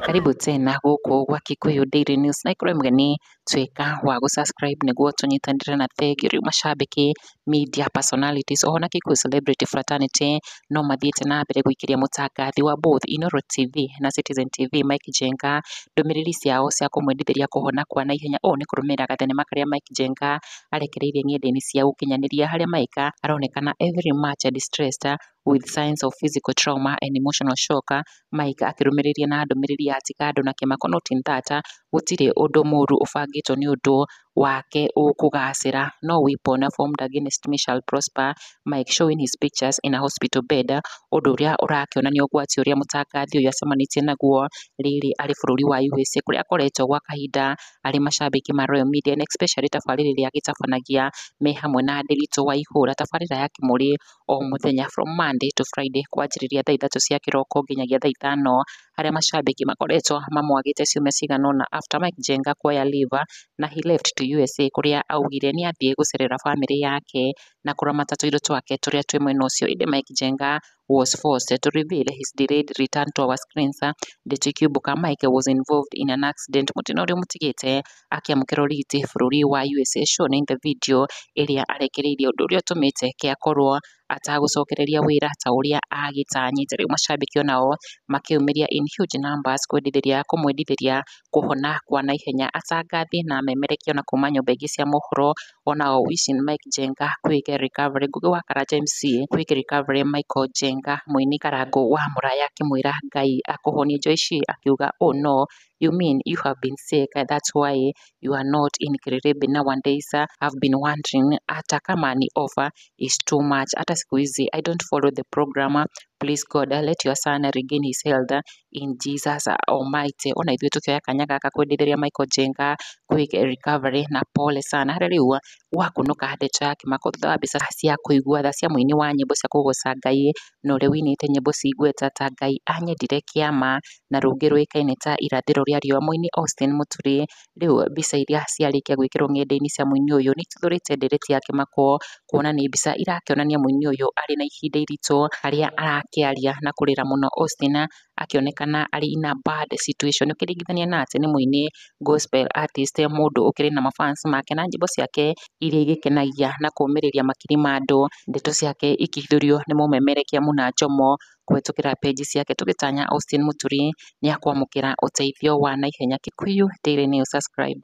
Karibu tena gũkũ gwa Kikuyu Daily News, na ikorwo mũgeni tuĩka wa gũ-subscribe nĩguo tũnyitanĩre na thengiũ. Rĩu macambĩki, media personalities oho na Kikuyu Celebrity Fraternity no mathiĩte na mbere gũikĩria mũtangathi wa both Inooro TV na Citizen TV Mike Njenga ndũmĩrĩri ciao cia kũmwendithĩria kũhona kwa naihenya. Ũũ nĩ kũrũmĩrĩra gathenema karĩa Mike Njenga arekereirie ng'enda-inĩ cia ũkinyanĩria, harĩa Mike aronekana very much distressed with signs of physical trauma and emotional shock. Mike akĩrũmĩrĩria na ndũmĩrĩri ya tiga andũ na kĩmako, noting that gũtirĩ ũndũ mũru ũbangĩtwo nĩ ũndũ wake ũkũgacĩra. "No weapon formed against me shall prosper." Mike showing his pictures in a hospital bed, ũndũ ũrĩa ũrakĩonania ũgwati ũrĩa mũtangathi ũyũ acemanĩtie naguo rĩrĩ arĩ bũrũri wa USA, kũrĩa akoretwo gwa kahinda arĩ macambĩki ma Royal Media and especially tabarĩra ĩrĩa agĩtabanagia me hamwe na Ndiritu wa Ihũra, tabarĩra ya Kĩmũrĩ o mũthenya from Monday to Friday kwanjĩrĩria thaa 3 cia kĩroko nginyagia thaa 5, harĩa macambĩki makoretwo mamwagĩte ciumia cigana ũna after Mike Njenga kuoya leave na he left to USA, kũrĩa augire nĩ athiĩ gũcerera famĩlĩ yake na kũramata tũindo twake tũrĩa twĩ mwena ũcio. Ĩndĩ Mike Njenga was forced to reveal his delayed return to our screens. Ndeto ikiumbũka Mike was involved in an accident, mũtino ũrĩa ũmũtigĩte akĩamũkĩra ũrigiti bũrũri wa USA, shown in the video ĩrĩa arekereirie, ũndũ ũrĩa ũtũmĩte ke akorwo atagũcokereria wĩra ta ũrĩa agĩtanyĩte. Rĩu macambĩki onao makĩyumĩria in huge numbers kwendithĩria kũmwendithĩria kũhona kwa naihenya. Atangathi na amemerekia ona kuma nyũmba ingĩ cia mohoro onao wishing Mike Njenga quick recovery. Ngugi wa Karanja MC, "Quick recovery Michael Njenga." Mũini Karangũ wa Mũraya akĩmwĩra Ngai akũhonie. Joyce akiuga, "Oh no, you mean you have been sick, that's why you are not in Kiririmbi nowadays? I've been wondering, hata kama ni offer is too much, hata siku hizi I don't follow the program. Please God, let your son regain his health in Jesus Almighty." Ona ithuĩ tukĩoya kanya gaka kwendithĩria Michael Njenga quick recovery na pole sana, harĩa rĩu wakunũka ndeto ya kĩmako thutha wa mbica cia kũigua tha cia mũini wa nyĩmbo cia kũgoca Ngai na ũrĩa ũinĩte nyĩmbo ci igweta ta "Ngai Anyendire", "Kĩama" na rũngĩ rũĩkaine ta "Irathĩro rĩa Riũa", mũini Austin Mũturi. Rĩu mbica iria ciarĩkia gwĩkĩrwo ng'enda-inĩ cia mũini ũyũ nĩ ituthũrĩte ndereti ya kĩmako, kuona nĩ mbica irakĩonania mũini ũyũ arĩ na ihinda iritũ, harĩa arakĩaria na kũrĩra mũno. Austin akĩonekana arĩ in a bad situation ũkĩringithania na atĩ nĩ mũini gospel artist, mũndũ ũkĩrĩ na mafans make na nyĩmbo ciake iria igĩkenagia na kũũmĩrĩria makiri ma andũ. Ndeto ciake ikĩhithũrio nĩ mũmemerekia Mũna Njomo kũhetũkĩra page ciake. Tũgĩtanya Austin Mũturi nĩ akwamũkĩra ũteithio wa naihenya. Kikuyu Daily News, subscribe.